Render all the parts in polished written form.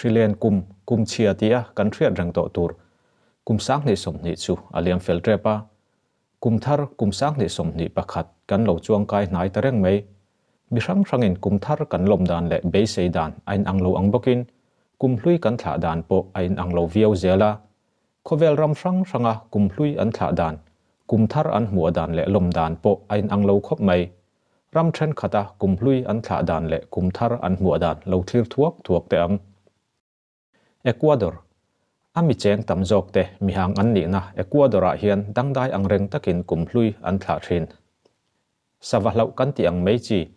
Hrilen kum, kum chhia tia kan hriat reng tawh tur kum 2020 chu a liam fel tep a. Kum thar kum 2021 kan lo chuangkai hnai ta reng mai. Mi hrang hrangin kum thar kan lawm dan leh beisei dan a inang lo ang bawkin kum hlui kan thlah dan pawh a inang lo viau zel a. Khawvel ram hrang hranga kum hlui an thlah dan, kum thar an hmuah dan leh lawm dan pawh a inang lo khawp mai. Ram thenkhat a kum hlui an thlah dan leh kum thar an hmuah dan lo thlir thuak thuak teh ang. Ecuador, A mi cheng tam zawk te mihang an nihna Ecuador-ah hian dangdai angreng takin kum hlui an thlah thin. Sava hlauh kan tih ang mai chi,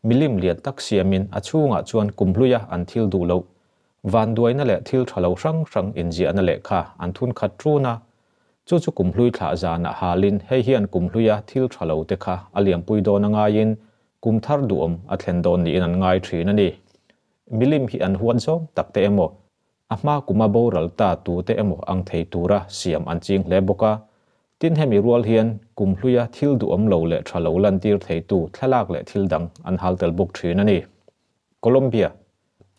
milim lian tak siamin a chhungah chuan kum hluia an thil duh loh, vanduaina leh thil tha lo hrang hrang inziahna lehkha an thun khat ṭun a. Chu chu kum hlui thlah zanah halin hei hian kum hluia thil tha lo te kha a liampui dawn a ngaiin kum thar duhawm a thlen dawn niin an ngai thin a ni. Milim hi an huat zawng tak te emaw, a hma kuma boral ta tute emaw ang thei tura siam an ching hle bawk a. Tin hemi rual hian kum hluia thil duhawm lo leh tha lo lantir theitu thlalak leh thil dang an hal tel bawk thin a ni. Colombia,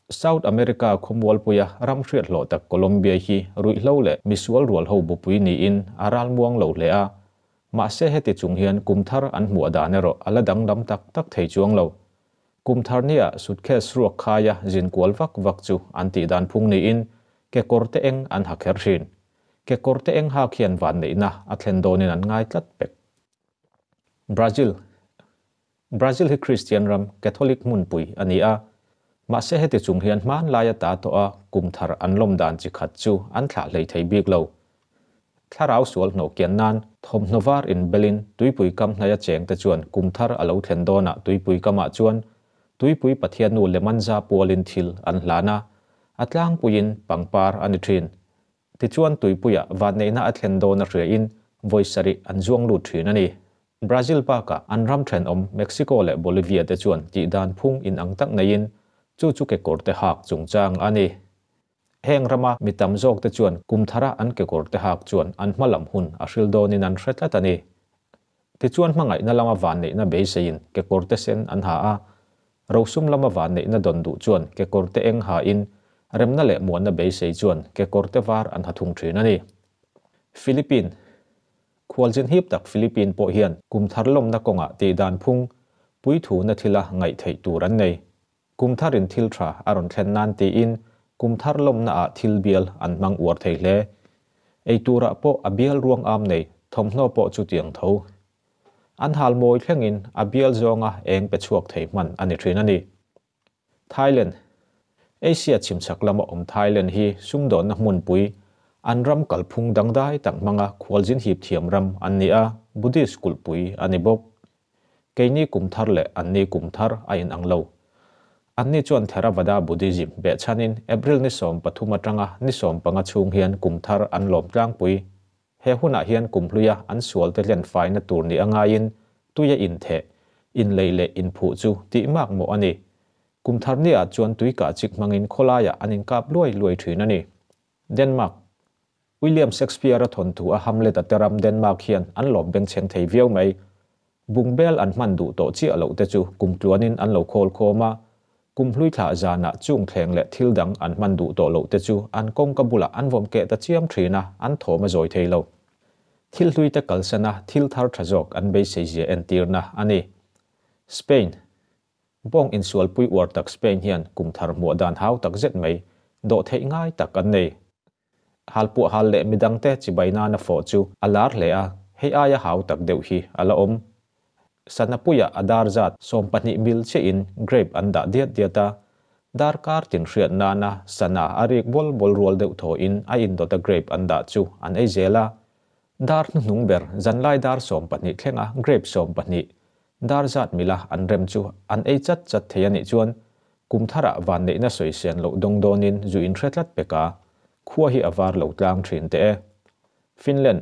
South America khawmualpuia ram hriat hlawh tak Colombia hi ruihhlo leh misual rual ho bupui niin a ralmuang lo hle a. Mahse heti chung hian kum thar an hmuah dan erawh a la danglam tak tak thei chuang lo. Kum thar nia suitcase ruak khaia zin kual vak vak chu an tih dan phung niin kekawr te eng an ha kher thin. Kekawr te eng hak hian vanneihna a thlen dawnin an ngai tlat pek. Brazil Brazil hi Kristian ram, Catholic hmunpui a ni a. Mahse heti chung hian hmanlai ata tawh a kum thar an lawm dan chi khat chu an thlah hlei thei bik lo. Thlarau sual hnawh kian nan thawmhnaw var inbelin tuipui kam hnaia chengte chuan kum thar a lo thlen dawnah tuipui kamah chuan tuipui Pathiannu Lemanza pualin thil an hlan a, a tlangpuiin pangpar a ni thin. Tichuan tuipuiah vanneihna a thlen dawn a hriain vawi sarih an zuang lut thin a ni. Brazil bakah an ram thenawm Mexico leh Bolivia te chuan tihdan phung inang tak neiin chu chu kekawrte hak chungchang a ni. Heng rama mi tam zawkte chuan kum thara an kekawrte hak chuan an hma lam hun a hril dawnin an hre tlat a ni. Tichuan hmangaihna lama vanneihna beiseiin kekawrte sen an ha a, rosum lama vanneihna dawn duh chuan kekawrte eng hain remna leh muanna beisei chuan kekawrte var an ha thung thin a ni. Philippine Khualzin hip tak Philippine pawh hian kum thar lawmna kawngah tihdan phung puithuna thila ngaih theih tur an nei. Kum tharin thil tha a rawn thlen nan tiin kum thar lawmnaah thil bial an hmang uar thei hle. Ei turah pawh a bial ruang am nei thawmhnaw pawh chutiang tho. An hal mawi thlengin a bial zawnga eng pe chhuak thei hman a ni thin a ni. Thailand, Asia chhimchhak lama awm Thailand hi sumdawnna hmunpui, an ram kalphung dangdai tak hmanga khualzin hip thiam ram an ni a, Buddhist kulhpui a ni bawk. Keini kum thar leh anni kum thar a inang lo. Anni chuan Theravada Buddhism behchhanin April ni 13 atanga ni 15 chhung hian kum thar an lawm tlangpui. He hunah hian kum hluia an sualte hlen faina tur ni a ngaiin tuia intheh, inlei leh inphuh chu tih mak mawh a ni. Kum thar niah chuan tui kah chik hmangin khawlaiah an inkap luai luai thin a ni. Denmark. William Shakespeare-a thawnthu a Hamlet-a te ram Denmark hian an lawm bengchheng thei viau mai. Bungbel an hman duh tawh chiah loh te chu kum tluanin an lo khawl khawm a, kum hlui thlah zanah chung thleng leh thil dang an hman duh tawh loh te chu an kawngka bulah an vawm keh ta chiam thin a, an thawm a zawi thei lo. Thil hlui te kalsana thil thar tha zawk an beisei zia entirna a ni. Spain. Bawng insualpui uar tak Spain hian kum thar hmuah dan hau tak zet mai dawhtheih ngai tak an nei. Halpuah hal leh midangte chibai nana fawh chu a lar hle a, hei aia hau tak deuh hi a la awm. Sanapuia a dar zat 12 mil chiahin grape an dah diat diat a, darkar tin hriat nana sana a rik bawl bawl rual deuh thawhin a indawta grape an dah chu an ei zel a. Dar hnuhnung ber zanlai dar 12 thlenga grape 12 dar zat mila an rem chu an ei chat chat thei a nih chuan Kum tharah vanneihna sawisean loh dawng dawnin zu inhre tlat pek a, khua hi a var lo tlang thin teh e. Finland.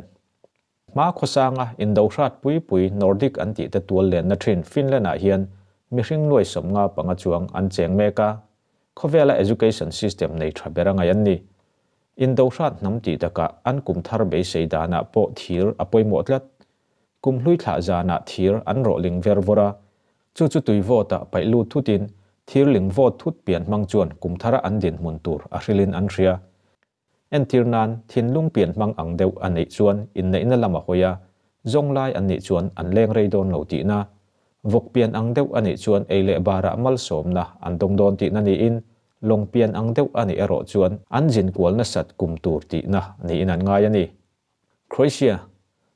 Hma khawsanga indo hrat pui pui Nordic an tih te tual lenna thin Finland-ah hian mihring nuai 55 chuang an cheng mek a, khawvela education system nei tha ber a ngaih an ni. Indo hrat hnam tih takah an kum thar beisei danah pawh thir a pawimawh tlat. Kum hlui thlah zanah thir an rawh ling ver vawr a, Chu chu tui vawtah paih lut thutin Thirling vawt thut pian hmang chuan kum thara an dinhmun tur a hrilin an hria. Entir nan, thinlung pian hmang ang deuh a neih chuan inneihna lam a hawi a, zawng lai an nih chuan an leng rei dawn lo tihna. Vawk pian ang deuh a nih chuan ei leh barah malsawmna an dawng dawn tihna niin, lawng pian ang deuh a nih erawh chuan an zin kual nasat kum tur tihna niin an ngai a ni. Croatia,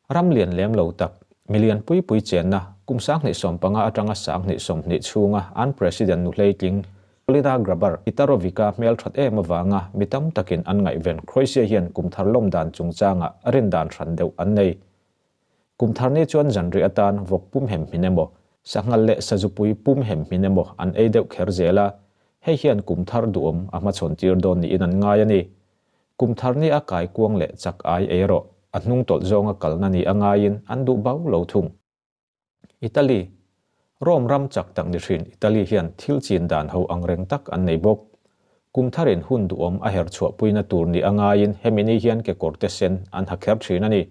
ram lian lem lo tak, milian pui pui chenna, kum 2015 atanga 2020 chhunga an president nu hleitling Kolinda Grabar Kitarovic-a hmel that em avanga mi tam takin an ngaihven Croatia hian kum thar lawm dan chungchanga rin dan hran deuh an nei. Kum thar ni chuan zanri atan vawk pum hem hmin emaw, sanghal leh sazupui pum hem hmin emaw an ei deuh kher zel a, hei hian kum thar duhawm a hmachhawn tir dawn niin an ngai a ni. Kum thar ni a kaikuang leh chak ai ei rawh, a hnung tawlh zawnga kalna ni a ngaiin an duh bau lo thung. Italy, Rome ram chak tak ni thin Italy hian thil chin dan ho ang reng tak an nei bawk. Kum tharin hun duhawm a her chhuahpuina tur ni a ngaiin hemi ni hian kekawrte sen an ha kher thin a ni.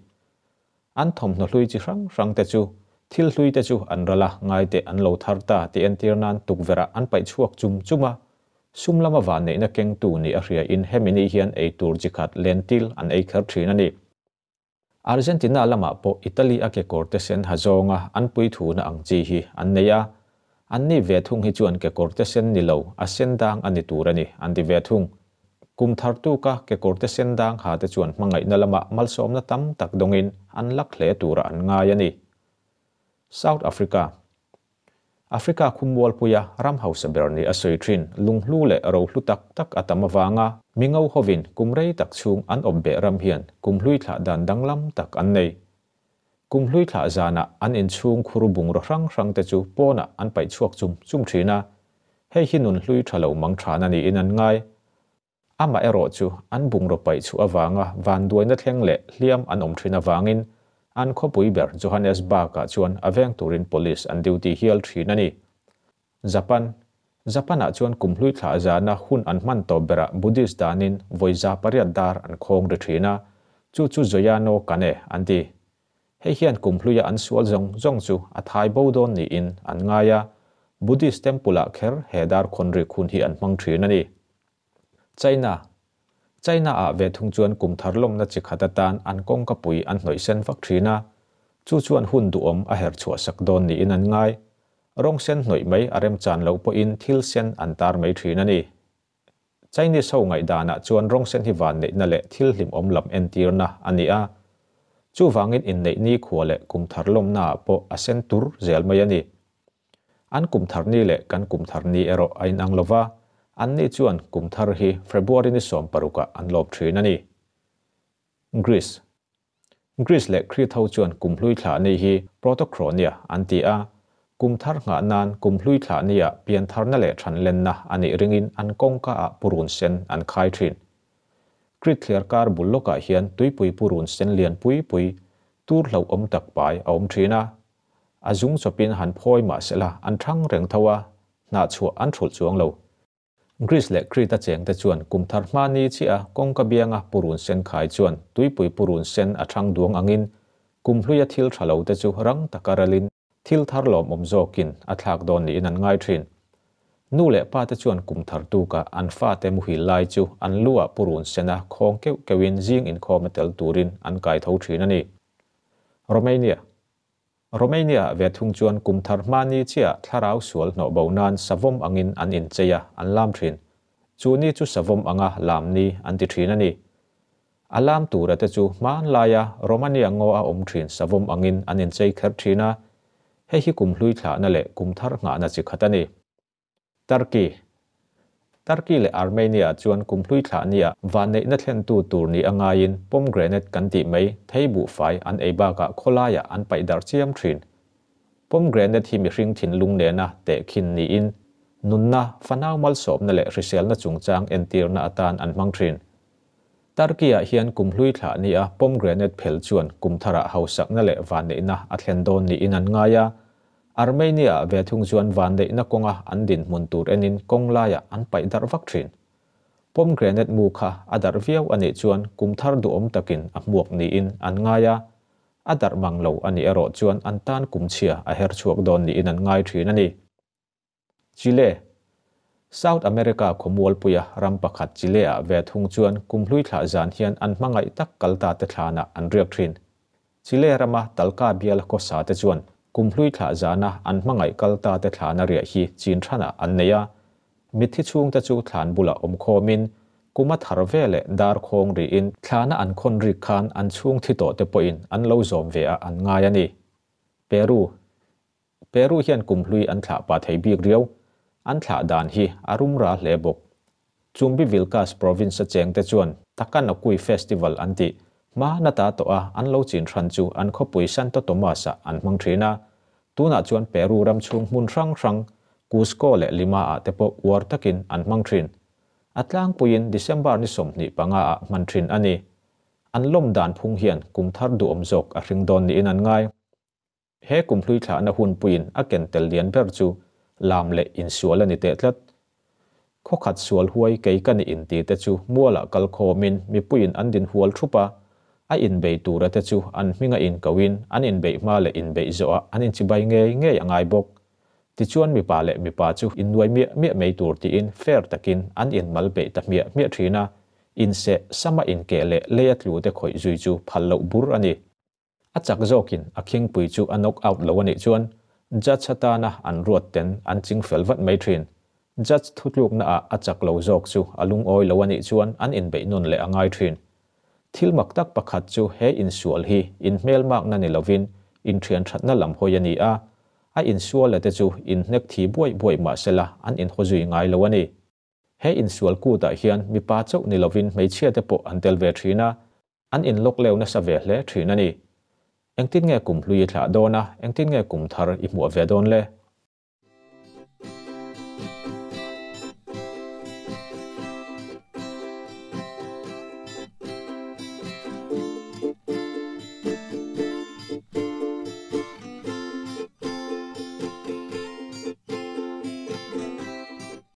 An thawmhnaw hlui chi hrang hrang te chu thil hlui te chu an ral a, ngaite an lo thar ta tih entir nan tukverhah an paih chhuak chum chum a. Sum lama vanneihna kengtu ni a hriain hemi ni hian ei tur chi khat lentil an ei kher thin a ni. Argentina lamah pawh Italy a kekawrte sen ha zawnga an puithuna ang chi hi an nei a, an ni ve thung hi chuan kekawrte sen ni lo, a sen dang a ni tur a ni, an ti ve thung. Kum thar tuka kekawrte sen dang ha te chuan hmangaihna lamah malsawmna tam tak dawngin an lak hle tura an ngai a ni. South Africa. Africa khumualpuia ram hausa ber ni a sawi thin, lunghlu leh rohlu tak tak a tam avanga mi ngo hovin kum rei tak chhung an awp beh ram hian kum hlui thlah dan danglam tak an nei. Kum hlui thlah zanah an inchhung khur bungraw hrang hrang te chu pawnah an paih chhuak chum chum thin a, hei hi nun hlui tha lo mang than a niin an ngai. Amah erawh chu an bungraw paih chhuah avanga vanduaina thleng leh hliam an awm thin avangin an khawpui ber Johannesburg-ah chuan a veng turin police an duty hial thin a ni. Japan, Japan-ah chuan kum hlui thlah zana hun an hman tawp berah Buddhist danin vawi 800 dar an khawng ri thin a, chu chu Zoyano Kane an ti. Hei hian kum hluia an sual zawng zawng chu a thai bo dawn niin an ngai a, Buddhist temple-ah kher he dar khawn rik hun hi an hmang thin a ni. China, China-ah ve thung chuan kum thar lawmna chi khat atan an kawngka pui an hnawih sen vak thin a, chu chuan hun duhawm a her chhuah sak dawn niin an ngai. Rawng sen hnawih mai a remchan loh pawhin thil sen an tar mai thin a ni. Chinese ho ngaihdanah chuan rawng sen hi vanneihna leh thil hlimawm lam entirna a ni a, chuvangin inneih nikhua leh kum thar lawmnaah pawh a sen tur zel mai a ni. An kum thar ni leh kan kum thar ni erawh a inang lo va, anni chuan kum thar hi February ni 16ah an lawm thin a ni. Greece, Greece leh Crete ho chuan kum hlui thlah ni hi Protochronia an ti a, kum thar nghah nan kum hlui thlah nia pian tharna leh than lenna a nih ringin an kawngka ah purun sen an khai thin. Crete thliar kar bul lawkah hian tuipui purun sen lian pui pui tur hlauhawm tak pai a awm thin a, a zung chawpin han phawi mah sela an thang reng tho a, hnah chhuah an thulh chuang lo. Greece leh Crete-a chengte chuan kum thar hma ni chiah a kawngka bianga purun sen khai chuan tuipui purun sen a thang duang angin kum hluia thil tha lo te chu rang taka ralin thil thar lawmawm zawkin a thlak dawn niin an ngai thin. Nu leh pa te chuan kum thar tuka an fate muhil lai chu an lu ah purun sena khawng keuh keuhin zing inkhawm a tel turin an kai tho thin a ni. Romania. Romania ve thung chuan kum thar hma ni chiah thlarau sual hnawh bo nan savawm angin an inchei a, an lam thin. Chu ni chu savawm anga lam ni an ti thin a ni. A lam tura te chu hman laia Romania ngaw a awm thin savawm angin an inchei kher thin a, hei hi kum hlui thlahna leh kum thar nghahna chi khat a ni. Turkey, Turkey leh Armenia chuan kum hlui thlah nia vanneihna thlentu tur ni a ngaiin pomegranate kan tih mai thei buhfai an ei bakah khawlaiah an paih darh chiam thin. Pomegranate hi mihring thinlung nena tehkhin niin nunna, fanau malsawmna leh hriselna chungchang entirna atan an hmang thin. Turkey-ah hian kum hlui thlah nia pomegranate phel chuan kum tharah hausakna leh vanneihna a thlen dawn niin an ngai a, Armenia-ah ve thung chuan vanneihna kawnga an dinhmun tur enin kawng laiah an paih darh vak thin. Pomegranate mu kha a darh viau a nih chuan kum thar duhawm takin a hmuak niin an ngai a, a darh mang lo a nih erawh chuan an tan kum chhia a her chhuak dawn niin an ngai thin a ni. Chile. South America khawmualpuia ram pakhat Chile-ah ve thung chuan kumhlui thlah zan hian an hmangaih tak kal ta te thlanah an riak thin. Chile rama Talca biala khawsa te chuan kumhlui thlah zana an hmangaih kal ta te thlana riah hi chin thanah an nei a. Mitthi chhungte chu thlan bulah awm khawmin, kum a thar veleh dar khawng riin thlana an khawn rik khan an chhung thi tawh te pawhin an lo zawm ve ah an ngai a ni. Peru. Peru hian kumhlui an thlah pah thei bik riau. An thlah dan hi a rum ra hle bawk. Chumbivilcas province-a chengte chuan Takanakuy Festival an tih hma nata tawh a an lo chin hran chu an khawpui Santo Tomas-ah an hmang thin a. Tunah chuan Peru ram chhung hmun hrang hrang, Cusco leh Lima-ah te pawh uar takin an hmang thin. A tlangpuiin December ni 25 ah hman thin a ni. An lawm dan phung hian kum thar duhawm zawk a hring dawn niin an ngai. He kumhlui thlahna hunpuiin a ken tel lian ber chu lam leh insual a ni teh tlat. Khawkhat sual huai kei ka ni inti te chu mualah kal khawmin mipuiin an din hual thup a, a inbei tura te chu an hminga inkohin an inbeih hma leh inbeih zawhah an inchibai ngei ngei a ngai bawk. Tichuan mipa leh mipa chu innuai miah miah mai tur tiin fair takin an inmal beih ta hmiah hmiah thin a, inseh sama inkeh leh leia tlu te khawih zui chu phal loh bur a ni. A chak zawkin a khingpui chu a knock out lo a nih chuan judge atana an ruat ten an ching fel vat mai thin. Judge thutlukna ah a chak lo zawk chu a lungawi lo a nih chuan an inbeih nawn leh a ngai thin. Thil mak tak pakhat chu he insual hi inhmelmakna ni lovin inthian thatna lam hawi a ni a, a insuala te chu inhnek thi buaih buaih mahsela an inhaw zui ngai lo a ni. He insual kutah hian mipa chauh ni lovin hmeichhia te pawh an tel ve thin a, An inlawk leu nasa ve hle thin a ni. Engtin nge kum hlui i thlah dawn a, engtin nge kum thar i hmuah ve dawn le?